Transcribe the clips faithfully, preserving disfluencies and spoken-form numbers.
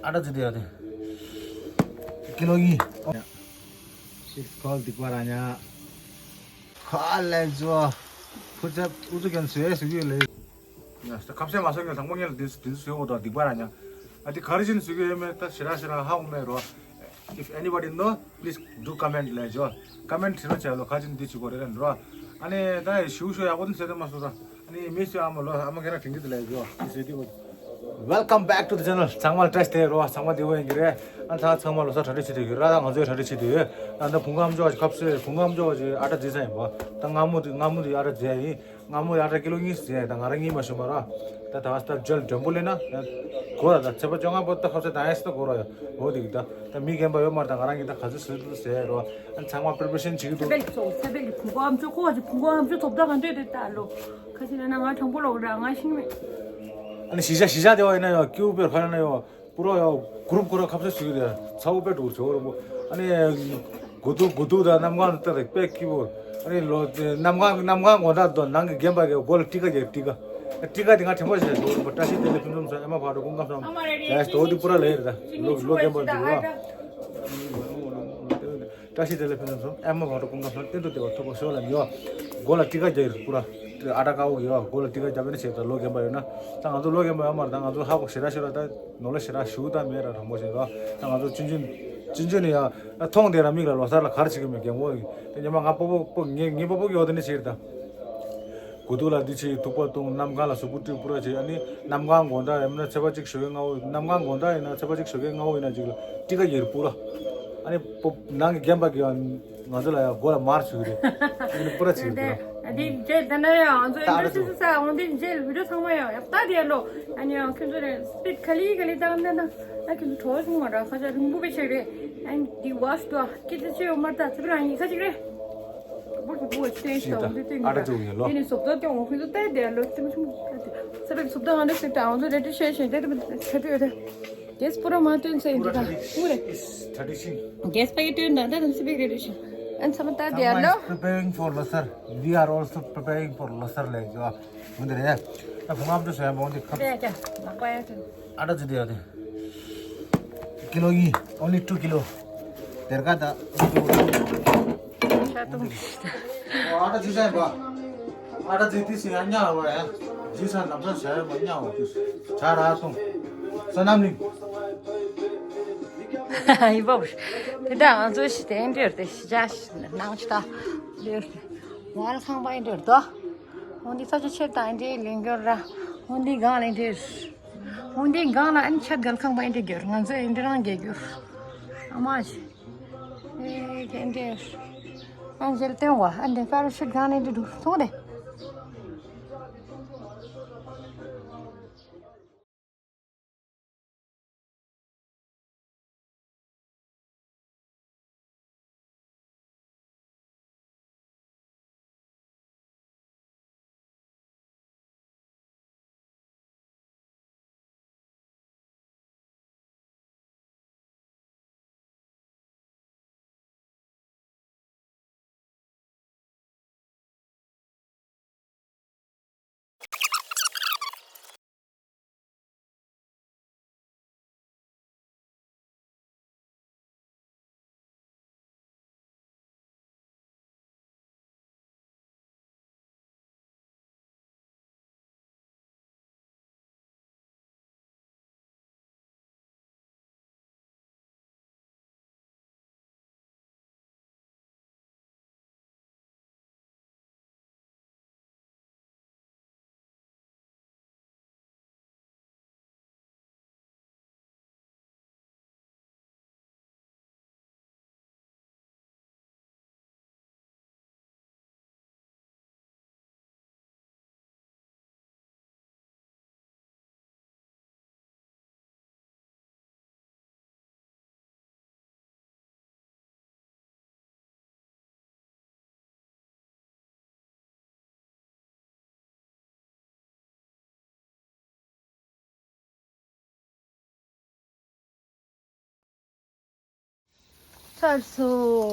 ཨ་ད་ཙི་དེ་ཡོད་དེ། ཀི་ལོ་གཉིས། ཤིག་ཁོལ་སྡིག་པ་ར་ཉ། ཁ་ལས་ཛོ། ཕུ་ཚབ་ཨུ་ཚུ་ཀན་སུའེ་སུ་གི་ལེ། ཡ་ཁབ་སེ་མ་སོང་ངས་དང་པོ་ངས་དེ་དེ་སུའེ་འོ་དོ་སྡིག་པ་ར་ཉ། ཨ་དེ་ག་རེ་བཞིན་སུ་གི་ཡོད་མེད་ད་ཞེ་ར་ཞེ་ར་ཧ་གོ་མེད་རོ། If anybody know, please do comment ལས་ཇོ། ཀ་མེན་བྲིས་རོགས་བྱས་ལོ་ཁ་ཅིན་འདི་བྱེད་དགོས་རེད་ལན་རོ། ཨ་ནི་ད་ཞུ་ཞུ་ཡག་པོ་འདི་ཟེར་དེ་མ་སོང་ར། ཨ་ནི་མི་སུ་ཨ་མ་ལོ་ཨ་མ་ག་ར་དྲན་གི་འདི་ལས་ཇོ། འདི་ཟེར་དེ་གོ། Welcome back to the channel. ཚང་མ་བཀྲ་ཤིས་བདེ་ལེགས་རོ། ཚང་མ་བདེ་པོ་ཡིན་གི་རེད། ཨ་ད་ཚང་མ་ལོ་གསར་གྲ་སྒྲིག་བྱེད་དུས་ཡོད་ར། ད་ང་ཚོའི་གྲ་སྒྲིག་བྱེད་དུས་ཡོད། ད་ད་བུང་ཁམ་ཅོག་ཅིག་ཁབ་སེ་བུང་ཁམ་ཅོག་ཅིག་ཨ་ད་རྫི་ས་ཡིན་པ། ད་སྔ་མོ་དེ་སྔ་མོ་དེ་ཨ་ད་རྫི་ཡིན། སྔ་མོ་ཡར་ད་ཀི་ལོ་གཉིས་ཟེར་ད་ང་རང་གཉིས་མ་ཞུ་མ་ར། ད་ད་ད་འཇལ་འགྲོན་པོ་ལེན་ན་གོ་ར། ད་ཚེས་པ་བཅོ་ལྔ་པོ་ད་ཁ་ཚ་ད་ཡས་ད་གོ་ར་ཡ། འོ་དེ་གི་ད་ད་མི་རྒན་པ་ཡོད་མ་ར། ད་ང་རང་གི་ད་ག་ཚོད་ཟེར་དུ་ཟེར་རོ། ཨ་ཚང་མ་པི་རི་པ་རེ་ཤན་བྱེད་ཀྱི་འདུག་ཚེ་འཕེལ་གི་ཚོ་ཚེ་འཕེལ་གི་ཕུང་པོ་ཨམ་ཅོག་ཁོ་བ་ཅིག་ཕུང་པོ་ཨམ་ཅོག་ཐོབ་ད་ག་འདོད་དེ་ད་ལོ་ཁ་ཅིག་ན་ན་ང་དྲང་པོ་ལོག་ར་ང་ཤིང་མེད། ཨ་ནི་གཞིས་ཆགས་གཞིས་ཆགས་དེ་བ་ཡིན་ན་ཡང་ཀིའུ་པེར་ཁ་ན་ཡང་པུ་རོ་ཡང་གུ་རུབ་ཁོ་ར་ཁབ་ས་ཞུ་གི་རེད། ཚ་བོ་དཔེ་འགྲོ་ཆོག་རུ་མོ། ཨ་ནི་དགུ་ཐུག་དགུ་ཐུག་དང་གནམ་གང་ལྟར་དཔེ་སྐྱིད་པོ། ཨ་ནི་ལོ་གནམ་གང་གནམ་གང་ངོ་ཐག་དོ་ནང་གི་རྒན་པ་གི་མགོ་ལ་ཊི་ཀ་རྒྱག་ཊི་ཀ། ཊི་ཀ་དེ་ང་དྲན་པ་ཞིག་ཞུ་རུ་མོ། བཀྲ་ཤིས་བདེ་ལེགས་ཕུན་སུམ་ཚོགས་ཨེ་མ་བག་དྲོ་སྐུ་ཁམས་བཟང་། ཡ་ཞིག་དོ་དེ་པུ་ར་ལེ་རེད་ད་ལོ་ལོ་རྒན་པ་འདུག་ར། བཀྲ་ཤིས་བདེ་ལེགས་ཕུན་སུམ་ཚོགས། ཨེ་མ་བག་གྲོ་སྐུ་ཁམས་བཟང་། གཏན་དུ་བདེ་བ་ཐོབ་པར་ཤོག་ལ་ཉོ། མགོ་ལ་ཊི་ཀ་རྒྱག་ཡོད་པུ་ར། ཨ་ཏྲ་ཀ་འོ་ཡོད་མགོ་ལ་ཊི་ཀ་རྒྱབ་ཡོད་ན་བྱེད་ད་ལོ་རྒན་པ་ཡོད་ན། ད་ང་ཚོ་ལོ་རྒན་པ་ཡོད་མ་རེད། ད་ང་ཚོ་ཧ་གོ་ཞེ་དྲག་ཞེ་དྲག་ད་ནོར་ལ་ཞེ་དྲག་ཞུ་ད་མེད་ར་རང་མོ་ཞེས་ར། ད་ང་ཚོ་ཆུང་ཆུང་ཆུང་ཆུང་ནས་ཡ་ད་མཐོང་དེ་ར་མིག་ལ་ལོ་སར་ལ་གར་བྱེད་གི་མེད་རྒན་འོ་ཡིན། ད་ཉི་མ་ང་སྤོ་བོ་སྤོ་ངའི་ངའི་སྤོ་བོ་གི་འོ་དེ་ནས་བྱེད་རེད་ད། དགུ་ཐུག་ལ་འདི་བྱེད། ཐུག་པ་བཏུང་། གནམ་གང་ལ་གཟུགས་པོ་བཀྲུས་པུ་ར་བྱེད། ཨ་ནི་གནམ་གང་དགོང་དག་ཡིན་ན་ཚེས་པ་གཅིག་ཞོགས་ཀས་སྔ་བོ། གནམ་གང་དགོང་དག་ཡིན་ན་ཚེས་པ་གཅིག་ཞོགས་ཀས་སྔ་བོ་ཡིན་ན་གཅིག་ལ་ཊི་ཀ་ཡེར་པུ་ར། ཨ་ནི་པོ་ནང་གི་རྒན་པ་གི་ང་ཚོ་ལ་ཡང་མགོ་ལ་མར་བྱུགས་རེད། ཨ་ནི་པུ་ར་བྱེད་རེད། ཨ་འདི་རྗེས་ད་ན་ཡང་ང་ཚོ་ད་ཨ་ཨིན་ཊི་རེ་སི་ས་འོང་འདི་རྗེས་བི་ཌི་ཡོ་ཚང་མ་ཡང་ཡག་ད་དེ་ལོ། ཨ་ནི་ཡང་ཁྱོད་ཚོ་རེད་སི་པི་ཌི་ག་ལི་ག་ལི་བཏང་ན་ན་ཨ་ཁྱོད་ཚོ་བྲོ་བ་བྱུང་མ་ར། ཁ་ཆ་རིང་པོ་བེ་ཆེ་རེད། ཨ་ནི་འདི་ཝ་ཤི་དུ་ཨ་ཀི་ཏི་ཆེ་ཡོད་མ་ར། ད་ཚེ་བི་རང་ཡིན་ཁ་ཅིག་རེད། ཤིག་ད་ཨ་ར་ཅུ་ཡིན་ལོ། ཡིན་ནི་སོབ་ཏོ་ཀྱང་འོ་ཁུ་ཏོ་ཏའི་དེ་ལོ་ཏི་མ་ཆུང་ས་པེག་སོབ་ཏོ་ཧ་འདྲ་སེ་ད་འོ་ཚོ་རེ་ཏི་ཤེ་ཤེ་ཏེ་ཏི་ཁ་ཏི་ཡོད་དེ། གེས་པུ་ར་མ་ཏོན་སེ་འདི་ད་ཧུ་རེ། ཊ་ཌི་ཤན། གེས་པ་ཡི་ཏོན་ད་ད་དམ་སི་པེག་རེ་ཏི་ཤན། ཨན་ཚ་མ་ད་དེ་ལོ། Preparing for ལོ་སར། We are also preparing for ལོ་སར་ལེ་ཇོ། འོན་ཏེ་རེད། ད་བུང་ཨམ་ཅོག་ཟེར་ཡ་མོ་འདི་ཁ། རེད་ཀྱ་ལག་པ་ཡ་ཏོན། ཨ་ད་ཅི་དེ་ཡ་དེ། ཀི་ལོ་གཉིས། Only two ཀི་ལོ། དེར་ཀ་ད། ཤ་དུང་། ཨ་ད་ཅི་ཟེར་བ། ཨ་ད་ཅི་དེ་སི་ཡ་ཉ་བ་ཡ། ཇི་ས་ནམ་ས་ཟེར་བ་ཉ་བ་དུ། ཇ་ར་དུང་། ས་ནམ་ལིང་། ཡི་བབ། དེ་ད་ང་ཚོ་ཤི་དེ་འདྲེར་དེ་ཤི་ཇ་ཤི་ནང་ཆུ་ད། འདྲེར་དེ། ཝལ་ཁང་པ་འདྲེར་དོ། འོན་ཏེ་ས་ཆུ་ཆེར་དང་འདྲེ་ལིང་གོར་ར། འོན་ཏེ་གང་ལེན་འདྲེར། འོན་ཏེ་གང་ལ་ཨན་ཆད་གལ་ཁང་པ་ཨིན་དེ་གྱུར། ང་ཚོ་ཨིན་དེ་རང་གེ་གྱུར། ཨ་མ་ཆི། ཨེ་གེ་ཨིན་དེ། ཨན་ཇེལ་ཏེན་བ་ཨན་དེ་པ་ར་ཤུད་གང་ལེན་དེ་འདུག་ཐོང་དེ། ཚར་སོ་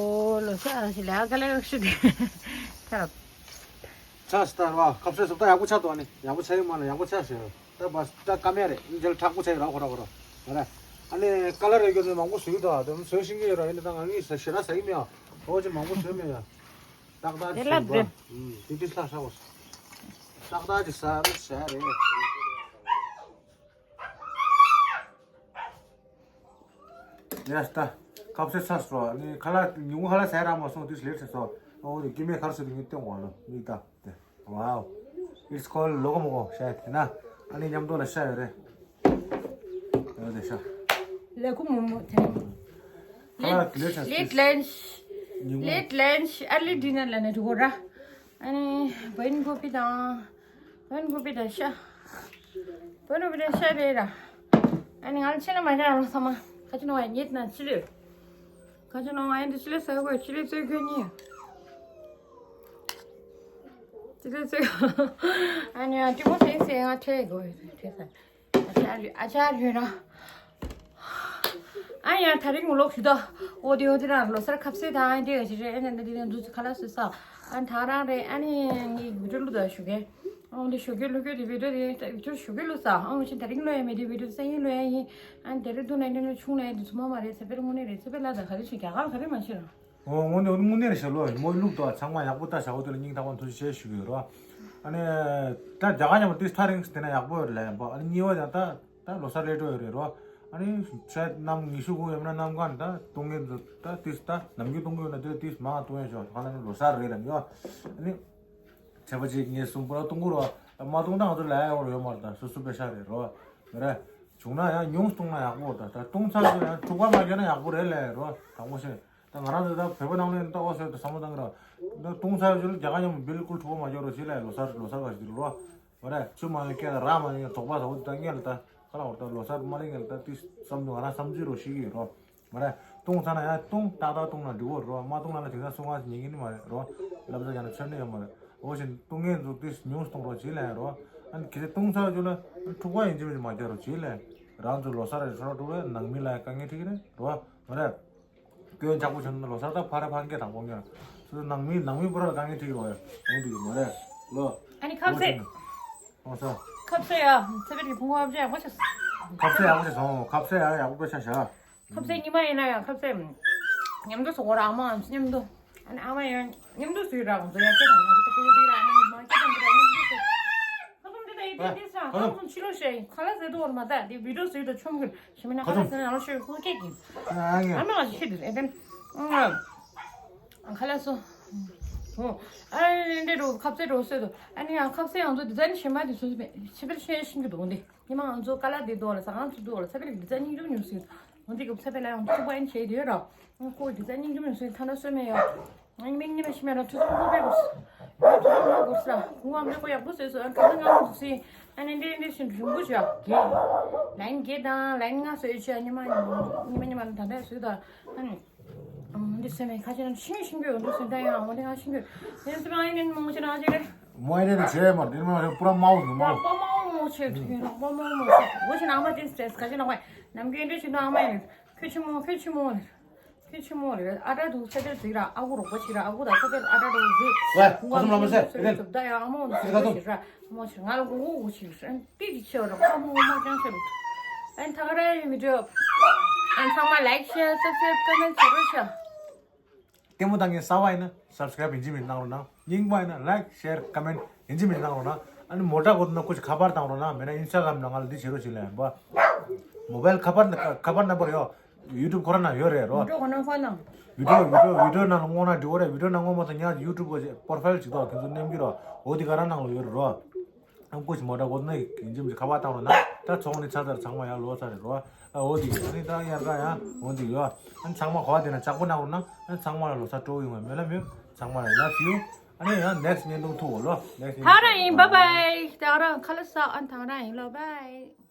ལོ་ས་ཞི་ལ་ག་ལེ་ཤི་དེ་ཚར། ཚར་སྟར་བ་ཁབ་སེ་སོབ་ད་ཡག་པོ་ཆགས་འདུག་ཨ་ནི་ཡག་པོ་ཆགས་ཡོད་མ་ལ་ཡག་པོ་ཆགས་ཟེར་ད་བ་ད་ཀ་མེ་རེད་འཇལ་མཁྲེགས་པོ་ཆགས་ཡོད་ར་ཁོ་ར་ཁོ་ར་ཡོད་ར། ཨ་ནི་ཀ་ལར་རེ་སྐྱོར་ནས་མང་པོ་བཟོས་འདུག་ཨ། དེ་བཟོས་ཤེས་ཀྱི་ཡོད་ར། ཡིན་ན་ད་ང་གཉིས་ཞེ་དྲག་ཟ་གི་མེད་ཨ། འོ་ཅི་མང་པོ་བཟོས་མེད་ཡ། ཏག་ཏག་ཅིག་དེ་ལ་བཟོས་འདུག་དེ། ཨ། དེ་དེ་ལྷ་ཧྲ་བོ། ཏག་ཏག་ཅིག་ཟ་རེད། ཡ་ད། ཁ་ཟས་ཚར་སོང་། ཨ་ནི་ཁ་ལག་ཉིན་གུང་ཁ་ལག་ཟ་རག་མ་སོང་། དུས་ལེགས་ཚར་སོང་། ཨོ་དེ་སྐྱེ་དམན་ག་རེ་ཟེར་དུས་ངས་སྟོན་དགོས་ལོ། མིག་ལྟ་དེ། Wow, it's called loco moco ཤ་དེ་ན། ཨ་ནི་མཉམ་དུ་ལ་ཤ་ཡོད་རེད། ཡོད་དེ་ཤ། ལེ་ཁུ་མོ་མོ་དེ། ཁ་ལག་ལེགས་ཚར། Late lunch, ཉིན་གུང་། Late lunch, early dinner ལ་ནས་འགྲོ་གོ་ར། ཨ་ནི་བན་གོ་པི་དང་། བན་གོ་པི་དང་ཤ། བན་གོ་པི་དང་ཤ་རེད་ར། ཨ་ནི་ང་ལ་ཕྱེ་ན་མ་བྱ་ར་ཚང་མ། ཁ་ཅི་ནོ་ཡ་ཉེད་ན་ཅི་ལེ། ཁ་ཅི་ནོ་ཡ་འདི་ཅི་ལེ་ཟ་གོ་ཅི་ལེ་བཙོས་གོ་ཉེ། ཅི་ལེ་བཙོས། ཨ་ནི་ཨ་ཏི་མོ་སེང་སེང་ང་ཁྲེ་གོ་ཁྲེ་ས། ཨ་ཅར་ཨ་ཅར་ཡོད་ར། ཨ་ཡ་ད་རིང་ངུ་ལོག་ཞུ་ད། འོ་དེ་འོ་དེ་རང་ལོ་གསར་ཁ་ཟས་དང་ཨ་འདྲེ་ཞིག་རེད། ཨ་ནི་འདི་འདི་འདུ་ཁ་ལག་བཟོས་ས། ཨ་ད་རང་རེད། ཨ་ནི་ངའི་བི་ཌིའོ་ལུ་ད་ཞུ་གེ། ཨོ་འདི་ཞུ་གེ་ལུ་གེ་དེ་བི་ཌིའོ་དེ་བི་ཌིའོ་ཞུ་གེ་ལུ་ས། ཨོ་ཅི་ད་རིང་ལོ་ཡ་མེད་དེ་བི་ཌིའོ་སང་ཉིན་ལོ་ཡ་ཡིན། ཨ་ནི་དེ་རིང་ཐུག་ན་འདི་ནི་ཆུང་ན་ཡ་དེ་ཚོ་མ་མ་རེད། ཚེ་འཕེལ་དངོས་གནས་རེད། ཚེ་འཕེལ་ལ་ད་ག་རེ་ཞིག་རྒྱ་གར་ག་རེ་མ་ཤེས་ར། ཨོ་དངོས་གནས་དངོས་གནས་རེད་ཤག་ལོ། མོ་ལུག་ཏུ་ཚང་མ་ཡག་པོ་ལྟ་ཤག་འོ་དེ་ལ་སྙིང་ཐག་པ་ཐུགས་རྗེ་ཆེ་ཞུ་གི་ཡོད་རོ། ཨ་ནི་ད་རྒྱ་གར་མཉམ་པོ་ཏིས་ཐ་རིང་དེ་ན་ཡག་པོ་ཡོད་རེད་ལབ་ཡིན་པ། ཨ་ནི་གཉིས་པ་ཡང་ད་ད་ལོ་གསར་སླེབས་འགྲོ་ཡོད་རེད་རོ། ཨ་ནི་ཤ་གནམ་ཉི་ཤུ་དགུ་ཡོད་ན་གནམ་གང་ད་གཏོང་གི་འདུག་ད་ཏིས་ད་ནམ་རྒྱུན་གཏོང་གི་ཡོད་ན་དེ་ཏིས་མང་གཏོང་ཡ་ཤོག་ཧ་ལམ་ལོ་གསར་རེད་ལབ་ཡོད། ཨ་ནི་ཚེས་པ་གཅིག་གཉིས་གསུམ་པོ་ལ་གཏོང་གི་རོ། མ་གཏོང་ད་ང་ཚོ་ལས་ཡོད་རོ་ཡོད་མ་རེད། ད་སོ་སོ་པེ་ཤ་རེད་རོ། རེད། བྱུང་ན་ཡང་ཉུང་གཏོང་ན་ཡག་པོ་རེད། ད་གཏོང་ཚར་ཚོ་ཡང་འཁྲུག་པ་མ་བརྒྱབ་ན་ཡག་པོ་རེད་ལབ་རོ། དང་པོ་ཤེས། ད་ང་རང་ཚོ་ད་བོད་པ་ནང་ལོགས་ཡིན་ཏོག་ཙམ་ད་བསམ་བློ་བཏང་གི་ར། ད་གཏོང་ཚར་ཡོད་ལ་རྒྱ་གར་མཉམ་པོ་བིལ་ཀུལ་འཁྲུག་པ་མ་བརྒྱབ་རོགས་བྱེད་ལ། ལོ་གསར་ལོ་གསར་བ་ཞིག་རོ། མ་རེད། ཆུ་མ་ཡོད་སྐད་ལ་ར་མ་ཡོད་དོགས་པ་ཟ་འོ་ད་ངས་ལ་ད་ཁ་ལ་འོ་ད་ལོ་གསར་མ་རེད། ངས་ལ་ད་ཏིས་བསམ་འདུག་ང་རང་བསམ་ཚུལ་རོ་ཤེས་ཀྱི་རོ། མ་རེད། གཏོང་ཚར་ན་ཡང་གཏོང་ཏག་ཏག་གཏོང་ན་འགྲིག་གོ་རོ། མ་གཏོང་ན་ལ་དེང་སང་སུ་ང་ཉན་གི་ནི་མ་རེད་རོ། ལབ་ས་ཡང་ན་ཆོད་ནི་ཡོད་མ་རེད། འོ་བཞིན་གཏོང་མཁན་ཚོ་ཏིས་ཉུང་གཏོང་རོགས་བྱེད་ལ་རོ། ཨ་ནི་གལ་སྲིད་གཏོང་ཚར་རྒྱུ་ལ་འཁྲུག་པ་ཡིན་གཅིག་མིན་གཅིག་མ་རྒྱག་རོགས་བྱེད་ལ། རང་ཚོ་ལོ་གསར་རེད་ཧྲོ་ཧྲོ་ནང་མི་ལ་དཀའ་ངལ་འཕྲད་ཀྱི་རེད་རོ། མ་རེད། སྐྱོན་ཆག་པོ་བྱུང་ན་ལོ་གསར་ད་ཕ་ར་ཕ་སྐད་དང་པོ་ངེར། སོ་སོ་ནང་མི་ནང་མི་པོ་ར་ལ་དཀའ་ངལ་འཕྲད་ཀྱི་རོ་ཡ། འོང་དུས་མ་རེད་ལོ། ཨ་ནི་ཁ་ཟས། འོང་ས། ཁ་ཟས་ཡ་ཚེ་བེད་ཀྱི་ཕུང་པོ་ཨ་བཅས་ཡག་པོ་བྱས། ཁ་ཟས་ཡག་པོ་བྱས་སོང་། ཁ་ཟས་ཡ་ཡག་པོ་ཆ་བཞག་ཁ་ཟས་ཉི་མ་ཡིན་ན་ཡང་ཁ་ཟས་མཉམ་དུ་བཟོ་དགོས་ར། ཨ་མ་ཨམ་ཆི་མཉམ་དུ། ཨ་ནི་ཨ་མ་ཡང་མཉམ་དུ་བཟོས་ར། ང་ཚོ་ཡང་སྐད་དང་ང་ཚོ་ཁ་ཟས་དེ་ར་ཨ་མ་ཨམ་ཆི་མ་སྐད་དང་དེ་ར་མཉམ་དུ་བཟོས། ཁ་ཟས་དེ་ད་ཡིན་དེ་དེ་ས་ཁ་ཟས་ཁ་ཟས་ཕྱི་ལོགས་ཤེས་ཁ་ལག་ཟས་དུ་བར་མ་ད་དེ་བི་ཌིའོ་བཟོས་དུ་ཆོམ་གི་ཞི་མི་ན་ཁ་ལག་ཟས་ན་ལོ་ཤོད་ཁུ་སྐད་གི། ཨ་མ་ང་ཞིག་ཤི་དེ་ཨེ་དེ། ཁ་ལག་སོ། ཨ་ནི་འདི་རུ་ཁ་ཟས་རུ་བཟོས་དུ། ཨ་ནི་ཡང་ཁ་ཟས་ང་ཚོ་དེ་ད་ནི་ཞི་མ་དེ་ཚོ་ཕྱི་པར་ཤེས་ཤིང་གི་འདུག་འདི། ཉི་མ་ང་ཚོ་ཀ་ལ་འདི་འདུག་ལ་ཟ་ཁང་ཚོ་འདུག་ལ་ཚ་བེ་ལ་འདི་ཚ་སྙིང་རྗེ་མོ་ཉུང་སུ་ཡོད། ང་ཚོ་གི་ཚ་བེ་ལ་ཡང་ཚུགས་པ་ཡིན་བྱས་དེ་ཡོད་ར། ཁོ་འདི་ཚ་སྙིང་རྗེ་མོ་ཉུང་སུ་ཡོད། ཐ་ན་སོ་མེ་ཡོད། ང་མིག་ཉི་མ་ཤི་མེ་ར་ཐུ་ཐུ་ཁོ་བེ་གོ་སི། ང་ཐུ་ཐུ་ཁོ་གོ་སི་ར། ཁོ་ང་མེ་ཁོ་ཡག་པོ་བཟོས་སོ། ཨ་ཁ་ཚ་ང་ཚོ་སི། ཨ་ནི་འདི་འདི་བཞིན་རིང་པོ་བྱས་རྒྱས། ལན་བརྒྱད་དང་ལན་ལྔ་བཟོས་བྱས་ཉི་མ་ཉི་མ་ཉི་མ་ད་ལྟ་བཟོས་ད། ཨ་ནི། འདི་སེམས་ཁ་ཅན་ཤིང་ཤིང་གི་འདུག་སེམས་ད་ཡང་འོ་དེ་ང་ཤིང་གི་དེ་སེམས་ཨ་ཡིན་མང་ཆེ་རང་ཅིག་རེད། མོ་ཨེ་རེད་ཆེ་མ་རེད་མ་རེད། པུ་ར་མའོ་ནི་མའོ། པ་མའོ་མོ་ཆེ་དུ་ཡིན་པ་མའོ་མོ་ཆེ་འོ་ཆེ་ནང་པ་དེ་སེམས་ཁ་ཅན་ནང་པ་ནམ་རྒྱུན་འདྲེ་ཆེ་ནང་མ་ཡིན། ཁྱོད་ཆེ་མོ་ཁྱོད་ཆེ་མོ་ཁྱོད་ཆེ་མོ་རེད། ཨ་ཏྲ་དུ་ཚེ་དེར་ཟིག་ར་ཨ་ཁུ་རོགས་པ་ཆེ་ར་ཨ་ཁུ་དང་ཚེ་དེར་ཨ་ཏྲ་དུ་ཟིག་ཝེ་ཁོ་ཚོ་ལ་མ་ཟེར་ཨེ་རེད། ད་ཡང་ཨ་མོ་ནི་ཁྱོད་ཆེ་ར་མོ་ཆེ་ང་ལ་མགོ་མགོ་མོ་ཆེ་ར། ཏི་ཅི་ཆེ་བ་ར་ཁ་མོ་མ་ཅང་ཆེ་ར། ཨན་ཐ་ག་ར་ཡི་བི་ཌིའོ་ཨན་ཚང་མ་ལའིག་ཤེར་སབ་སི་ཀྲའིབ་ཀོ་མེན་ཊི་བྱེད་རོགས་ཞུ། ལྟད་མོ་ལྟ་མཁན་གསར་པ་ཡིན་ན་སབ་སི་ཀྲའིབ་ཡིན་གཅིག་མིན་གནང་རོགས་གནང་། རྙིང་པ་ཡིན་ན་ལའིག་ཤེར་ཀོ་མེན་ཊི་ཡིན་གཅིག་མིན་གནང་རོགས་གནང་། ཨ་ནི་མོ་ཊ་གོ་ན་ཁོ་ཅིག་ཁ་པར་བཏང་རོགས་གནང་། མེད་ན་ཨིན་སི་ཊ་གྷ་རམ་ནང་ང་ལ་འདི་བྱེད་རོགས་ཞིག་ལབ་ཡིན་པ། མོ་བལ་ཁ་པར་ཁ་པར་ནམ་བར་ཡོད། ཡུ་ཊུབ་ཁོ་རང་ནང་ཡོད་རེད་རོ། ཡུ་ཊུབ་ཁོ་ནང་ཁོ་ནང་། བི་ཌིའོ་བི་ཌིའོ་བི་ཌིའོ་ནང་ལ་བསྔོགས་ན་འགྲིག་གོ་རེད། བི་ཌིའོ་ནང་བསྔོགས་མ་ཐག་ཉག་ཡུ་ཊུབ་གི་པོ་རོ་ཕའིལ་ཅིག་འདུག་དེ་ཚོ་མནན་གྱི་རོ། འོ་དེ་ག་རང་ནང་ལ་ཡོད་རེད་རོ། ཨ་ཁོ་ཅིག་མོ་ཊ་གོ་ན་ཡིན་གཅིག་མིན་གཅིག་ཁ་པར་བཏང་རོགས་གནང་། ད་ཚོང་ནི་ཚར་ཚར་ཚང་མ་ཡར་ལོག་ཚར་རེད་རོ། ཨ་འོ་དེ་ཡོད། ཨ་ནི་ད་དབྱར་ཁ་ཡང་འོ་དེ་ཡོད། ཨ་ནི་ཚང་མ་གོ་བ་དེ་ན་ལྕགས་པོ་གནང་རོགས་གནང་། ཨ་ནི་ཚང་མ་ལ་ལོ་གསར་སྤྲོ་པོ་ཡོང་བའི་སྨོན་ལམ་ཡོད། ཚང་མ་ལ་ལབ་ཡོད། ཨ་ནི་ཡང་ནེག་སི་ཊི་བརྙན་ཐུང་ཐུག་གོ་ལོ། ནེག་སི་ཊི་ཐང་ར་ཡིན། བཱའི་བཱའི། ཐང་ར་ཁ་ལག་ཟ། ཨ་ནི་ཐང་ར་ཡིན་ལོ། བཱའི།